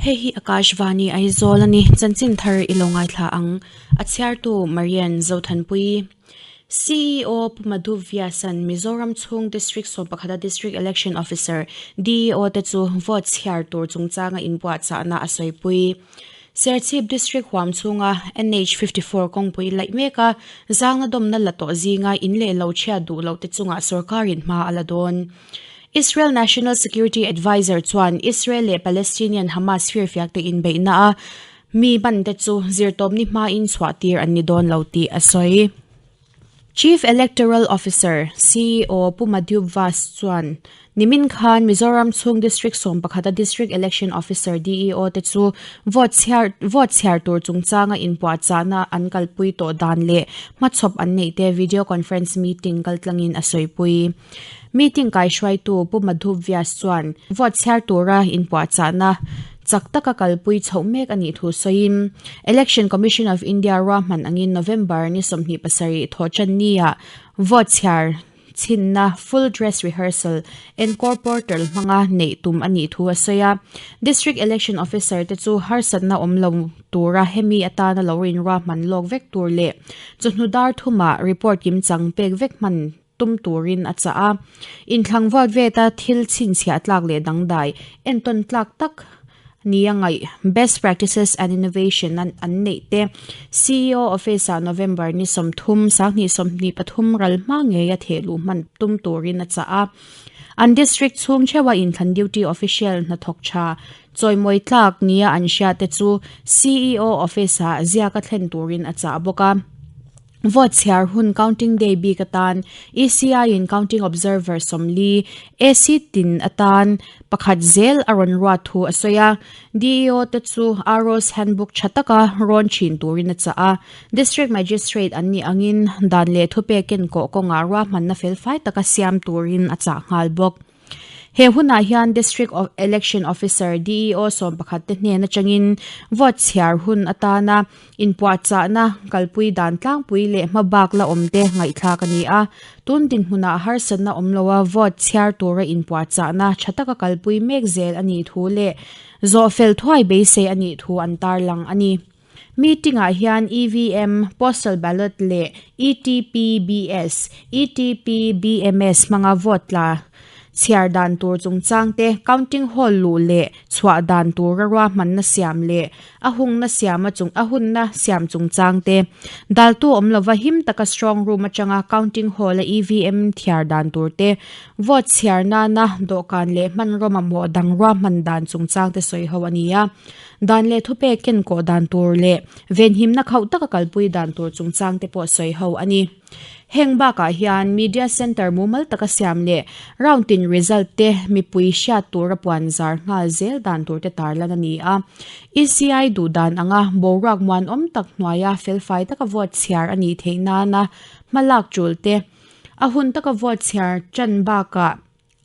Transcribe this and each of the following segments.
Hei hi Akashvani Aizawl a ni. Chanchin thar i lo ngaithla ang. A chhiartu Marian Zothanpui. CEO Pu Madhu Vyasan Mizoram chhung District sawmpakhata District Election Officer, DEO, te chu vote chhiar tur chungchanga inbuatchahna a sawipui. Serchhip District huam chhunga NH 54 kawngpui laih mek a, zangna dawmna la tawh zinga in leh lo chhiat duh loh te chungah sorkarin hma a la dawn. Israel National Security Adviser chuan Israel leh Palestinian Hamas firfiak te inbeihna a mi ban te chu zirtawpni hmain chhuah tir an ni dawn lo tih a sawi. Chief Electoral Officer, CEO, Pu Madhyup Vas chuan nimin khan Mizoram chhung District sawmpakhata District Election Officer, DEO, te chu vote chhiar vote chhiar tur chungchanga inpuahchahna an kalpui tawh dan leh hmachhawp an neih te video conference meeting kaltlangin a sawipui. Meeting kaihruaitu Pu Madhup Vyas chuan vote chhiar tura inpuahchahna chak taka kalpui chhoh mek a nih thu sawiin Election Commission of India ruahman angin November ni 27 thawhtannia vote chhiar chhinna full dress rehearsal Encore portal hmanga neih tum a nih thu a sawi a. District Election Officer te chu harsatna awm lo tura hemi atana lo rinruahman lawk vek tur leh chawhnu dar thumah report kimchang pek vek hman tum turin a chah a. Inthlang vuat veta thil chhinchhiah tlak leh dangdai entawn tlak tak nia ngaih Best Practices and Innovation an an neih te CEO Office ah November ni 30 2023 ral hma ngeia thehluh hman tum turin a chah a. An district chhung theuha inthlan duty official hnathawk tha chawimawi tlak nia an hriat te chu CEO Office ah ziaka thlen turin a chah bawk a. Vote chhiar hun counting day bik atan ECI in counting observer 40, AC tin atan pakhat zel a rawn ruat thu a sawi a. DEO te chu RO's handbook tha taka rawn thin turin a chah a. District Magistrate an nih angin dan leh thupek kenkawh kawngah ruahmanna felfai taka siam turin a chah nghal bawk. He hunah hian District Election Officer, DEO, 11 te hnen atangin vote chhiar hun atana inpuahchahna kalpui dan tlangpui leh hmabak la awm te ngaihthlak a ni a. Tun dinhmunah harsatna awm loa vote chhiar tura inpuahchahna tha taka kalpui mek zel a nih thu leh zawhfel thuai beisei a nih thu an tarlang a ni. Meeting-ah hian EVM, Postal Ballot leh ETPBS, ETPBMS hmanga vote tla chhiar dan tur chungchang te, counting hall luh leh chhuah dan tura ruahmanna siam leh a hungna siama chung a hunna siam chungchang te, daltu awm lova him taka strong room atanga counting hall-a EVM thiar dan tur te, vote chhiar nana dawhkan leh hmanraw mamawh dang ruahman dan chungchang te sawi ho a ni a. Dan leh thupek kenkawh dan tur leh venhimna khauh taka kalpui dan tur chungchang te pawh sawi ho a ni. Heng bakah hian Media Centre mumal taka siam leh round tin result te mipui hriat tura puan zar nghal zel dan tur te tarlan a ni a. ECI duh dan anga boruak muanawm tak hnuaia felfai taka vote chhiar a nih theih nana hmalak tul te a hun taka vote chhiar tan bakah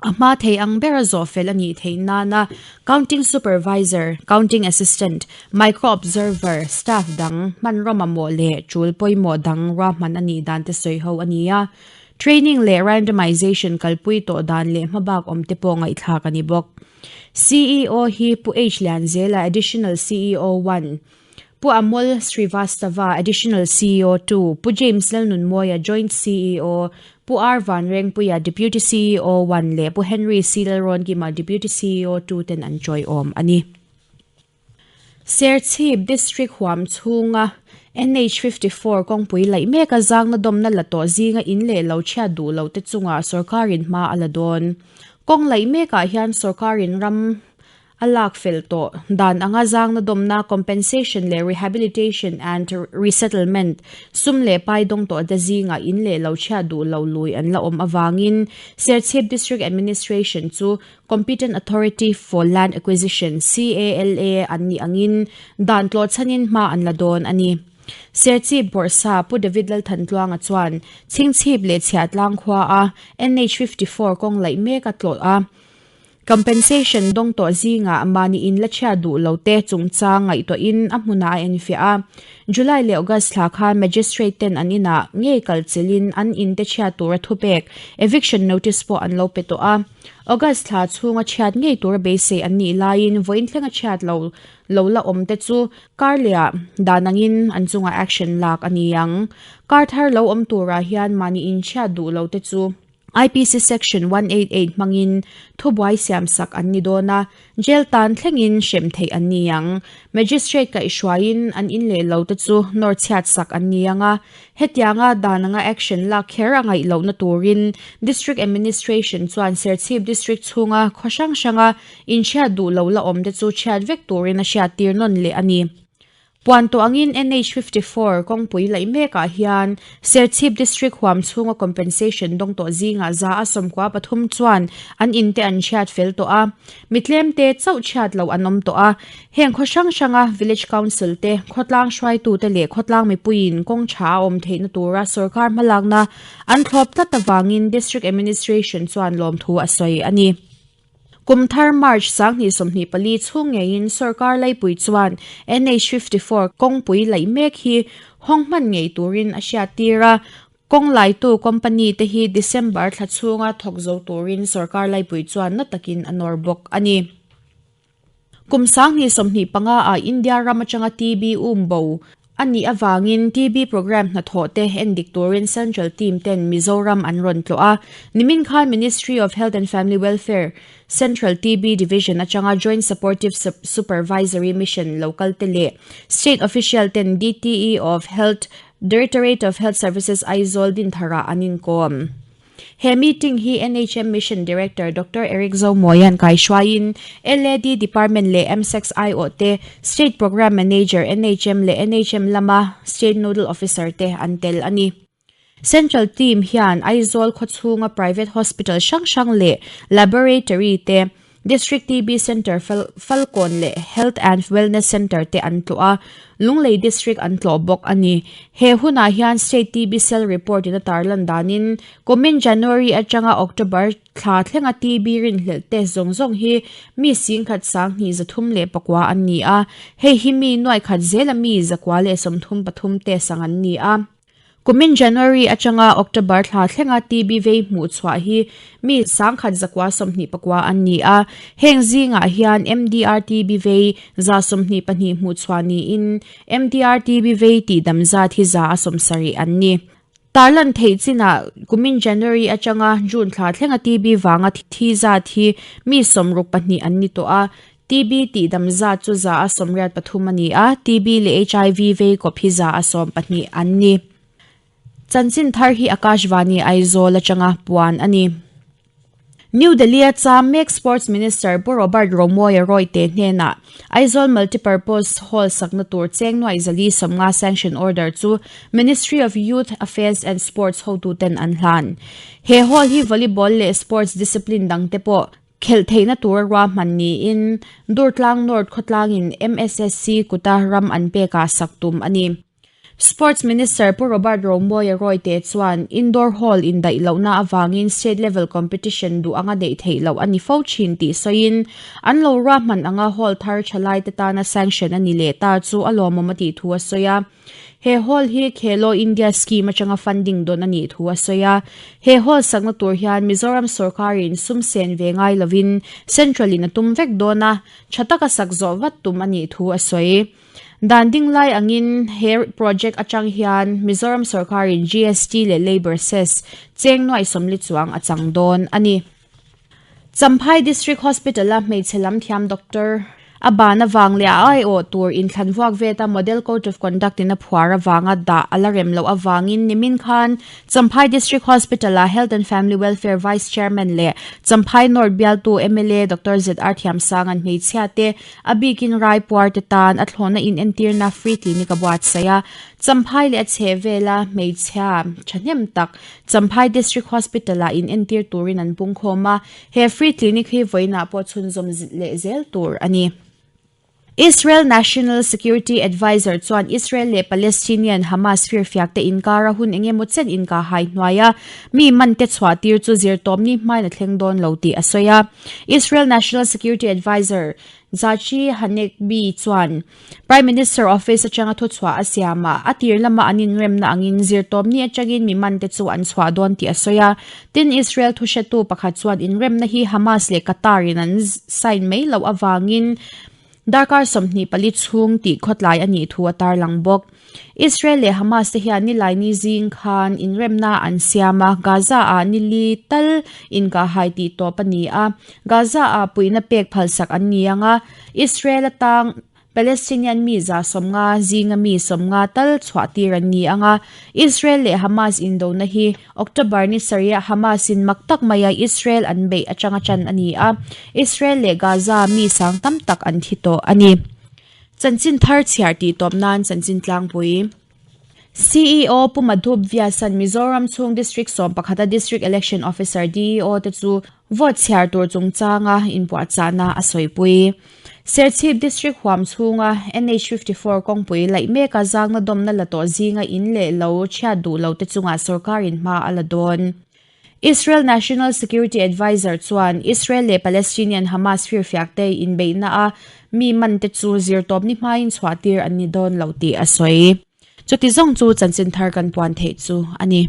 A hma thei ang bera zawh fel a nih theih nana Counting Supervisor, Counting Assistant, Micro Observer, Staff dang, hmanraw mamawh leh tul pawimawh dang ruahman a nih dan te sawi ho a ni a. Training leh Randomization kalpui tawh dan leh hmabak awm te pawh ngaihthlak a ni bawk. CEO hi Pu H Lianzela Additional CEO 1, Pu Amol Srivastava, Additional CEO 2, Pu James Lalnunmawia, Joint CEO, Pu R Vanrengpuia, Deputy CEO 1 leh Pu Henry C Lalrawnkima, Deputy CEO 2 ten an tawiawm a ni. Serchhip District huam chhunga NH 54 kawngpui laih meka zangna dawmna la tawh zinga in leh lo chhiat duh loh te chungah sawrkarin hma a la dawn. Kawng laih mekah hian sawrkarin ram A lak fel tawh dan anga zangna dawmna, compensation leh rehabilitation and resettlement, sum leh pai dawng tawh te zingah in leh lo chhiat duh lo lui an la awm avangin Serchhip District Administration chu Competent Authority for Land Acquisition, CALA, an nih angin dan tlawh chhanin hma an la dawn a ni. Serchhip Bawrhsa Pu David Lalthantluanga chuan Chhingchhip leh Chhiahtlang khua a NH 54 kawng laih mek a tlawh a. Compensation dawng tawh zingah mahni in la chhiat duh lo te chungchang ngaihtuahin a hmunah a enfiah a. July leh August thla khan Magistrate ten an inah ngei kal chilhin an in te chhiat tura thupek, eviction notice, pawh an lo pe tawh a. August thla chhunga chhiat ngei tura beisei an nih laiin vawiin thlenga chhiat lo lo la awm te chu karlehah dan angin an chungah action lak a ni ang. Kar thar lo awm turah hian mahni in chhiat duh lo te chu IPC Section 188 hmangin thubuai siamsak an ni dawn a, jail tan thlengin hrem theih an ni ang. Magistrate kaihhruaiin an in leh lo te chu nawr chhiatsak an ni ang a, hetianga dan anga action lak kher a ngaih lohna turin District Administration chuan Serchhip District chhunga khaw hrang hranga inchhiat duh lo la awm te chu chhiat vek turin a hriattir nawn leh a ni. Puan tawh angin NH 54 kawngpui laih mekah hian Serchhip District huam chhunga compensation dawng tawh zingah 113 chuan an in te an chhiat fel tawh a, mi tlemte chauh chhiat loh an awm tawh a. Heng khaw hrang hranga Village Council te, khawtlang hruaitute leh khawtlang mipuiin kawng tha a awm theihna tura sorkar hmalakna an thlawp tlat avangin District Administration chuan lawmthu a sawi a ni. Kum thar March 2024 chhung ngeiin sorkar laipui chuan NH 54 kawngpui laih mek hi hawng hman ngei turin a hriattir a, kawng laitu company te hi December thla chhunga thawk zo turin sorkar laipui chuan na takin a nawr bawk a ni. Kum 2025 ah India ram atanga TB um bo a nih avangin TB programme hnathawh te endik turin Central team ten Mizoram an rawn tlawh a. Nimin khan Ministry of Health and Family Welfare, Central TB Division atanga Joint Supportive Supervisory Mission lo kal te leh State Official ten DTE of Health, Directorate of Health Services Aizawl Dintharah an inkawm. He meeting hi NHM Mission Director Doctor Eric Zomawia'n kaihruaiin LAD Department leh MSEX aiawh te, State Programme Manager NHM leh NHM lama State Nodal Officer te an tel a ni. Central Team hian Aizawl khawchhunga private hospital hrang hrang leh laboratory te, District TB Centre Falkawn leh Health and Wellness Centre te an tlawh a, Lunglei District an tlawh bawk a ni. He hunah hian State TB Cell report in a tarlan danin kumin January atanga October thla thlenga TB rinhlelh test zawng zawng hi mi singkhat 2309 an ni a, hei hi mi nuaikhat zela mi 133 test ang an ni a. Kumin January atanga October thla thlenga TB vei hmuh chhuah hi mi 1129 an ni a, heng zingah hian MDR TB vei 122 hmuh chhuah niin MDR TB vei tihdam zat hi 70 an ni. Tarlan theih chinah kumin January atanga June thla thlenga TB vanga thi zat hi mi 62 an ni tawh a, TB tihdam zat chu 83 a ni a, TB leh HIV vei kawp hi 12 an ni. Chanchin thar hi Akashvani Aizawl atanga puan a ni. New Delhi-a cham mek Sports Minister Pu Robert Romawia Royte hnenah Aizawl Multipurpose Hall sakna tur cheng nuaih 450 sanction order chu Ministry of Youth Affairs and Sports hotuten an hlan. He hall hi volleyball leh sports discipline dangte pawh Khelh theihna tura ruahman niin Durtlang North khawtlangin MSSC kuta ram an pekah sak tum a ni. Sports Minister Pu Robert Romawia Royte chuan Indoor Hall indaih lohna avangin State Level Competition duh anga neih theih loh a ni fo thin tih sawiin an lo ruahman anga hall thar thalaite tana sanction a ni leh ta chu a lawmawm a tih thu a sawi a. He hall hi Khelo India Scheme atanga funding dawn a nih thu a sawi a. He hall sakna tur hian Mizoram sorkarin sum sen ve ngai lovin Central in a tum vek dawn a, tha taka sak zawh vat tum a nih thu a sawi. Dan ding lai angin he project atang hian Mizoram sorkarin GST leh Labour Cess cheng nuaih sawmli chuang a chang dawn a ni. Champhai District Hospital-a hmeichhe lam thiam doctor a ban avang leh a aiawh tur inthlan vuak veta Model Code of Conduct in a phuar avanga dah a la rem loh avangin nimin khan Champhai District Hospital-a Health and Family Welfare Vice Chairman leh Champhai North bialtu mla Doctor ZR Thiamsanga'n hmeichhia te a bikin raipuar te tan a thlawhna inentirna free clinic a buatsaih a. Champhai leh a chhehvela hmeichhia thahnem tak Champhai District Hospital-ah inentir turin an pungkhawm a, he free clinic hi vawiinah pawh chhunzawm leh zel tur a ni. Israel National Security Adviser chuan Israel leh Palestinian Hamas firfiakte inkara hun engemaw chen inkahhai hnuaia mi mante chhuahtir chu zirtawpni hmain a thleng dawn lo tih a sawi a. Israel National Security Adviser Zachi Hanegbi chuan Prime Minister Office atanga thuchhuah a siam a, a tir lama an inremna angin zirtawpni atangin mi mante chu an chhuah dawn tih a sawi a. Tin, Israel thuhretu pakhat chuan inremna hi Hamas leh Qatar in an sign mai loh avangin darkar 24 chhung tih khawtlai a nih thu a tarlang bawk. Israel leh Hamas te hian Nilaini zing khan inremna an siam a, Gaza ah nili tal inkahhai tih tawp a ni a, Gaza ah puihna pek phalsak an ni ang a, Israel atang Palestinian mi 150 zinga mi 50 tal chhuah tir an ni ang a, Israel leh Hamas indona hi October ni sarih Hamas in mak tak maia Israel an beih atanga tan a ni a, Israel leh Gaza mi sang tam tak an thi tawh a ni. Chanchin thar chhiar tih tawp nan chanchin tlangpui. CEO Pu Madhup Vyasan Mizoram chhung District 11 a District Election Officer, DEO, te chu vote chhiar tur chungchanga inpuahchahna a sawipui. Serchhip District huam chhunga NH 54 kawngpui laih meka zangna dawmna la tawh zinga in leh lo chhiat duh lo te chungah sorkarin hma a la dawn. Israel National Security Adviser chuan Israel leh Palestinian Hamas firfiakte inbeihna a mi mante chu zirtawpni hmain chhuahtir an ni dawn lo tih a sawi. Chuti zawng chu chanchin thar kan puan theih chu a ni.